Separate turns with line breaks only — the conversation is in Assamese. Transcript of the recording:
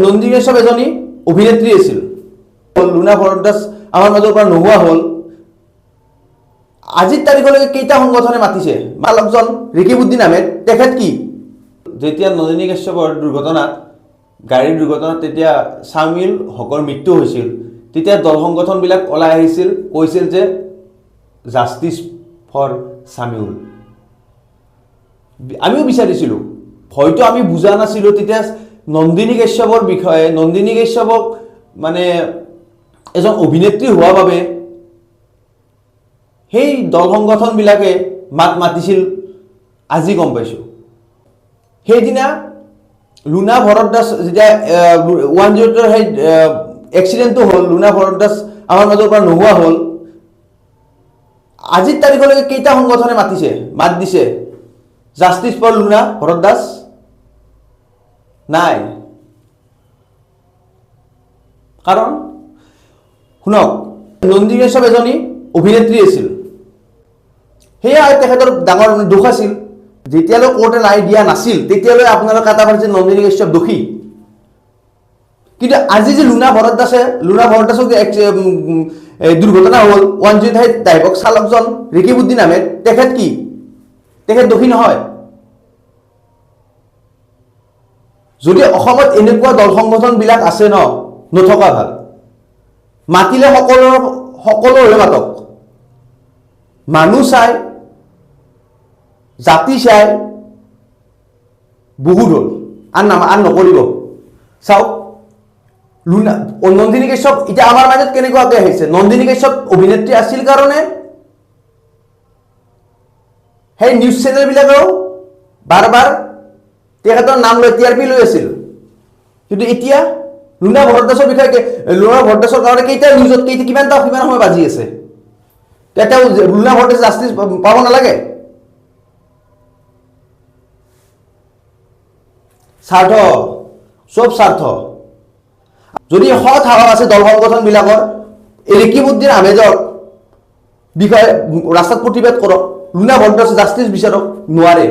নন্দিনী কাশ্যপ এজনী অভিনেত্ৰী আছিল। লুনা ভৰদ্বাজ আমাৰ মাজৰ পৰা নোহোৱা হ'ল। আজিৰ তাৰিখলৈকে কেইটা সংগঠনে মাতিছে? মালকজন ৰেকিবুদ্দিন আহমেদ, তেখেত কি? যেতিয়া নন্দিনী কাশ্যপৰ দুৰ্ঘটনাত, গাড়ীৰ দুৰ্ঘটনাত তেতিয়া ছামিউল হকৰ মৃত্যু হৈছিল, তেতিয়া দল সংগঠনবিলাক ওলাই আহিছিল, কৈছিল যে জাষ্টিছ ফৰ ছামিউল। আমিও বিচাৰিছিলোঁ, হয়তো আমি বুজা নাছিলোঁ তেতিয়া নন্দিনী কাশ্যপৰ বিষয়ে। নন্দিনী কাশ্যপক মানে এজন অভিনেত্ৰী হোৱা বাবে সেই দল সংগঠনবিলাকে মাত মাতিছিল, আজি গম পাইছোঁ। সেইদিনা লুনা ভৰদ্বাজ যেতিয়া 102ৰ সেই এক্সিডেণ্টটো হ'ল, লুনা ভৰদ্বাজ আমাৰ মাজৰ পৰা নোহোৱা হ'ল। আজিৰ তাৰিখলৈকে কেইটা সংগঠনে মাতিছে, মাত দিছে জাষ্টিছ ফৰ লুনা ভৰদ্বাজ? নাই। কাৰণ শুনক, নন্দিনী কাশ্যপ এজনী অভিনেত্ৰী আছিল, সেয়া তেখেতৰ ডাঙৰ দোষ আছিল। যেতিয়ালৈ কোৰ্টে ৰায় দিয়া নাছিল তেতিয়ালৈ আপোনালোকে কাটা পাৰিছিল নন্দিনী কাশ্যপ দোষী। কিন্তু আজি যে লুনা ভৰদ্বাজে, লুনা ভৰদ্বাজক যে দুৰ্ঘটনা হ'ল, 108 ড্ৰাইভাৰক চালকজন ৰেকিবুদ্দিন আহমেদ, তেখেত কি? তেখেত দোষী নহয়। যদি অসমত এনেকুৱা দল সংগঠনবিলাক আছে ন, নথকা ভাল। মাতিলে সকলোৰে মাতক, মানুহ চাই, জাতি চাই বহুত হ'ল, আন নকৰিব। চাওক, লুনা নন্দিনী কাশ্যপ এতিয়া আমাৰ মাজত কেনেকুৱাকৈ আহিছে। নন্দিনী কাশ্যপ অভিনেত্ৰী আছিল কাৰণে সেই নিউজ চেনেলবিলাকেও বাৰ বাৰ তেখেতৰ নাম লৈ টি আৰ পি লৈ আছিল। কিন্তু এতিয়া লুনা ভৰদ্বাজৰ বিষয়ে, লুনা ভৰদ্বাজৰ কাৰণে কেইটা নিউজত কেইটা কিমানটা কিমান সময় বাজি আছে, তেওঁ লুনা ভৰদ্বাজ জাষ্টিছ পাব নালাগে? স্বাৰ্থ, চব স্বাৰ্থ। যদি সৎ সাহস আছে দল সংগঠনবিলাকৰ, এই ৰেকিবুদ্দিন আহমেদৰ বিষয়ে ৰাস্তাত প্ৰতিবাদ কৰক, লুনা ভৰদ্বাজ জাষ্টিছ বিচাৰক, নোৱাৰে।